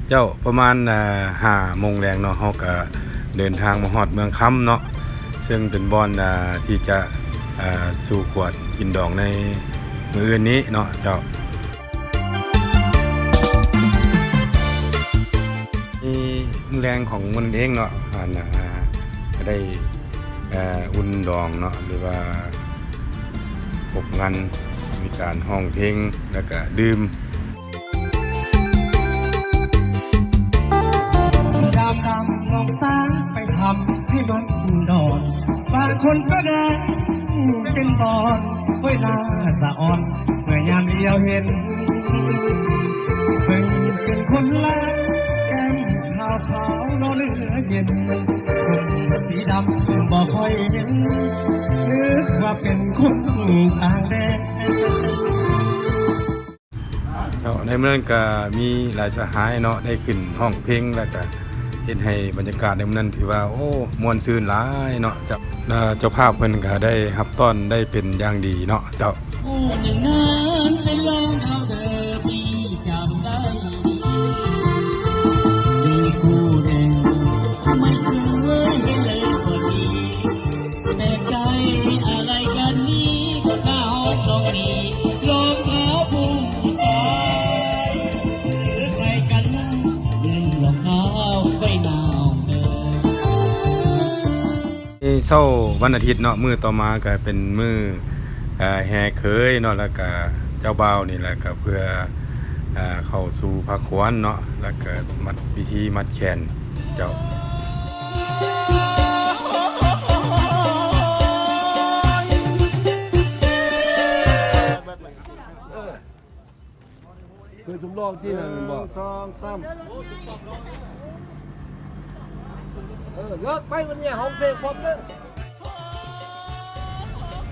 ເຈົ້າ ປະມານ ອ່າ ຫ້າໂມງແລງເນາະ ເຮົາກະເດີນທາງມາຮອດເມືອງຄຳເນາະ ເຊິ່ງເປັນບ່ອນ ອ່າ ທີ່ຈະ ອ່າ ສູ່ຂວດກິນດອງໃນມື້ອື່ນນີ້ເນາະເຈົ້າ. ນີ້ມື້ແລງຂອງມື້ນັ້ນເອງເນາະ ອັນ ອ່າ ກະໄດ້ ເອີ ອຸ່ນດອງເນາະ ຫຼືວ່າອົບງັນ ມີການຮ້ອງເພງ ແລ້ວກະດື່ມ. ຍາມດຳນ້ອງສາວໄປທຳໃຫ້ມັນດອນ ບາງຄົນກໍແດງເປັນບອນ ໂອ້ຍໜ້າສະອອນ ເມື່ອຍາມຫຼຽວເຫັນ ເບິ່ງເປັນຄົນລາວ ແກ້ມຂາວໆ ຫຼໍ່ເຫຼືອເຢັນ ຜົມສີດຳບໍ່ຄ່ອຍເຫັນ ນຶກວ່າເປັນຄົນຕ່າງແດນ. ເຈົ້າ ໃນມື້ນັ້ນກະມີຫຼາຍສະຫາຍເນາະ ໄດ້ຂຶ້ນຮ້ອງເພງ ແລ້ວກະເຮັດໃຫ້ບັນຍາກາດໃນມື້ນັ້ນຖືວ່າ ໂອ້ ມ່ວນຊື່ນຫຼາຍເນາະ. ເຈົ້າ ເຈົ້າພາບເພິ່ນກະໄດ້ຮັບຕ້ອນໄດ້ເປັນຢ່າງດີເນາະເຈົ້າ. ເຊົ້າວັນອາທິດເນາະ ມື້ຕໍ່ມາກະເປັນມື້ ເອີ ແຫ່ເຂີຍເນາະ ແລ້ວກະເຈົ້າບ່າວນີ້ແຫຼະ ກະເພື່ອ ເອີ ເຂົ້າສູ່ພາຂວັນເນາະ ແລ້ວກະມັດ ພິທີມັດແຂນເຈົ້າ. ເຄີຍທົດລອງທີ່ນັ້ນແມ່ນບໍ່? ໜຶ່ງ ສອງ ສາມ ເອີ ເລີກໄປ ວັນນີ້ຮ້ອງເພງພ້ອມເດີ.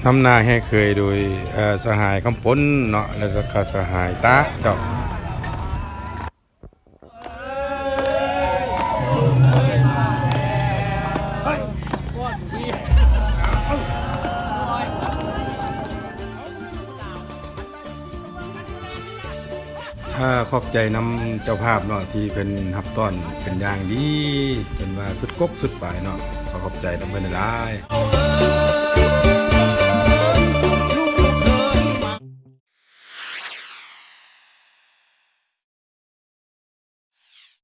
ນຳໜ້າແຫ່ເຂີຍໂດຍ ເອີ ສະຫາຍຄຳພົນເນາະ ແລ້ວກະສະຫາຍຕາເຈົ້າ. ອາ ຂອບໃຈນຳເຈົ້າພາບເນາະ ທີ່ເພິ່ນຮັບຕ້ອນເປັນຢ່າງດີ ເພິ່ນວ່າສຸດກົກສຸດປາຍເນາະ ຂໍຂອບໃຈນຳເພິ່ນຫຼາຍໆ.